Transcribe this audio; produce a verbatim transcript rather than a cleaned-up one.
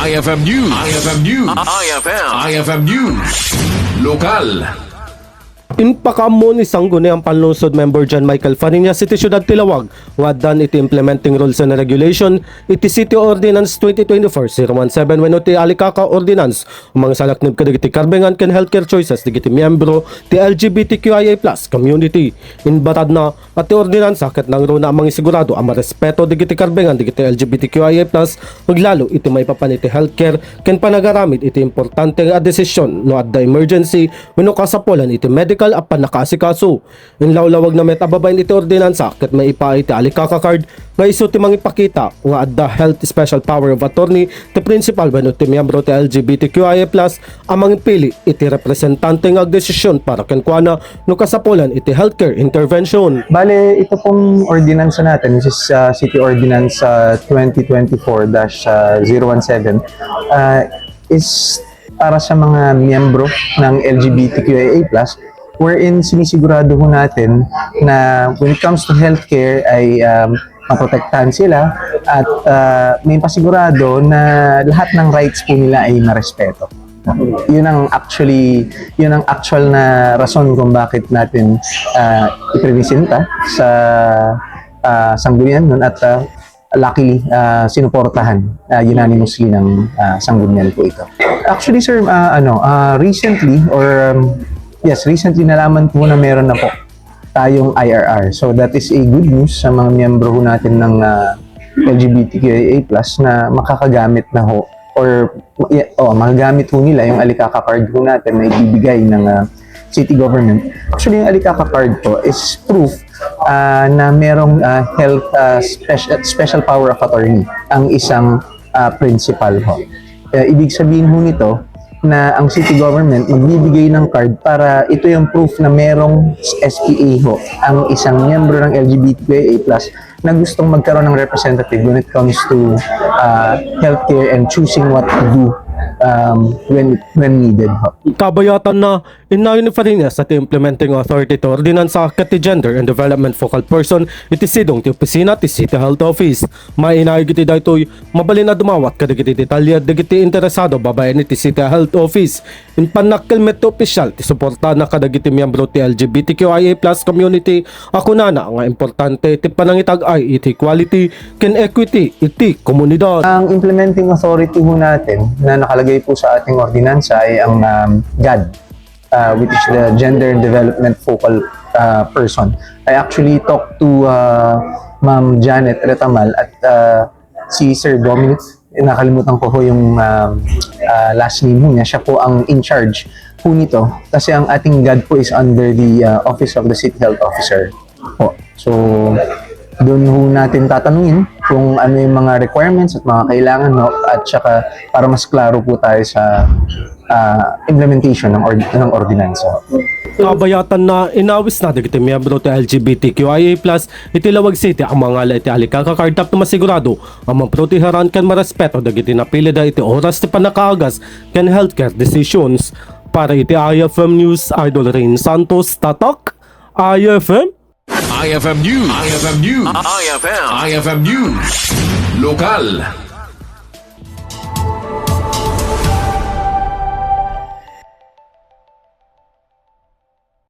I F M News. I F M News. I F M. I F M News. Lokal. Impakaammo ni Sangguniang Panlungsod Member John Michael Fariñas iti Siudad ti Laoag nga addan iti Implementing Rules and Regulation iti City Ordinance twenty twenty-four zero one seven wenno ti Alikaka Ordinance a mangsalaknib kadagiti karbengan ken healthcare choices dagiti miyembro ti L G B T Q I A plus community. Imbatadna a ti ordinansa ket nangruna a mangisigurado a marespeto dagiti karbengan dagiti L G B T Q I A plus, aglalo iti maipapan iti healthcare ken panagaramid iti importante nga desisyon no adda emergency wenno kasapulan iti medical a pannakaasikaso. Inlawlawagna met a babaen iti ordinansa ket maipaay ti Alikaka card nga isu ti mangipakita nga adda health special power of attorney ti principal wenno ti miyembro ti L G B T Q I A plus a mangipili iti representante nga agdesisyon para kenkuana no kasapulan iti healthcare intervention. Bale, ito pong ordinansa natin, which is, ah, City Ordinance, ah, twenty twenty-four dash zero one seven, ah, is para sa mga miyembro ng L G B T Q I A plus, wherein sinisigurado ho natin na when it comes to healthcare ay, um, maprotektahan sila at, ah, may pasigurado na lahat ng rights po nila ay marespeto. Yun ang actually, yun ang actual na rason kung bakit natin, ah, iprepresenta sa, ah, sanggunian nun at, ah, luckily, ah, sinuportahan, ah, unanimously ng, ah, sanggunian po ito. Actually, sir, ah, ano, ah, recently or, um, yes, recently nalaman po na meron na po tayong I R R. So that is a good news sa mga miyembro ho natin ng, ah, L G B T Q I A plus na makakagamit na ho or, yeah, oh, magagamit ho nila yung Alikaka card ho natin na ibibigay ng, ah, city government. Actually, yung Alikaka card po is proof, ah, na merong, ah, health, ah, special, special power of attorney ang isang, ah, principal ho. Eh, ibig sabihin ho nito na ang city government magbibigay ng card para ito yung proof na merong S P A ho ang isang miyembro ng L G B T Q I A plus na gustong magkaroon ng representative when it comes to, ah, healthcare and choosing what to do, um, when when needed ho. Kabayatan na, innayon ni Fariñas a ti implementing authority ti ordinansa ket ti gender and development focal person iti sidong ti opisina ti City Health Office. Mainayag iti daytoy, mabalin a dumawat kadagiti detalye dagiti interesado babaen iti City Health Office. Impannakkel met ti opisyal ti suportana kadagiti miyembro ti L G B T Q I A plus community a kunana nga importante ti panangitag-ay iti equality ken equity iti komunidad. Ang implementing authority ho natin na nakalagay po sa ating ordinansa ay ang, um, GAD, uh, which is the Gender Development Focal, uh, Person. I actually talked to, uh, Ma'am Janet Retamal at, uh, si Sir Dominic. Nakalimutan ko ho yung, um, uh, last name ho niya. Siya po ang in charge po nito kasi ang ating GAD po is under the, uh, Office of the City Health Officer po. So, doon ho natin tatanungin kung ano yung mga requirements at mga kailangan, no? At saka para mas klaro po tayo sa, ah, implementation ng ord-, ng ordinansa. Kabayatan na, inawis na dagiti miyembro ti L G B T Q I A plus iti Laoag City a mangala iti Alikaka card tapno masigurado a maproteharan ken marespeto dagiti napilida iti oras ti pannakaagas ken healthcare decisions. Para iti I F M News, Idol Rain Santos, Tatak, I F M. I F M News. I F M News. I F M. I F M News. Lokal.